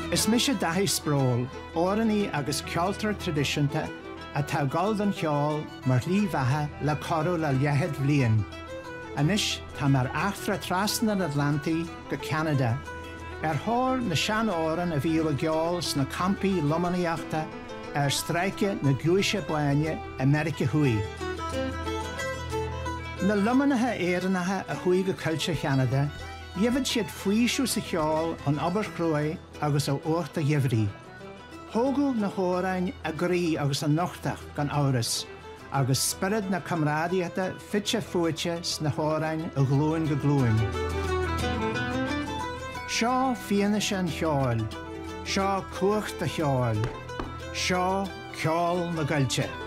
Is mise Dáithí Sproule, amhránaí agus ceoltóir traidisiúnta atá ag gabháil don cheol mar shlí bheatha le corradh le leathchéad bhliain. Anois táim ar eachtra trasna an Atlantaigh go Ceanada, ar thóir na sean-amhrán a bhíodh á gceol sna campaí lománaíochta ar stráice na Giúise Báine i Meiriceá Thuaidh. Na lománaithe Éireannacha a chuaigh go coillte Cheanada, gheibheadh siad faoiseamh sa cheol ón obair chruaidh agus ó fhuacht an gheimhridh. Thógadh na hamhráin a gcroí agus a n-uchtach, gan amhras, agus spiorad na comrádaíochta fite fuaite sna hamhráin ó ghlúin go glúin. Seo fianaise an cheoil. Seo cumhacht an cheoil. Seo ceol na gcoillte.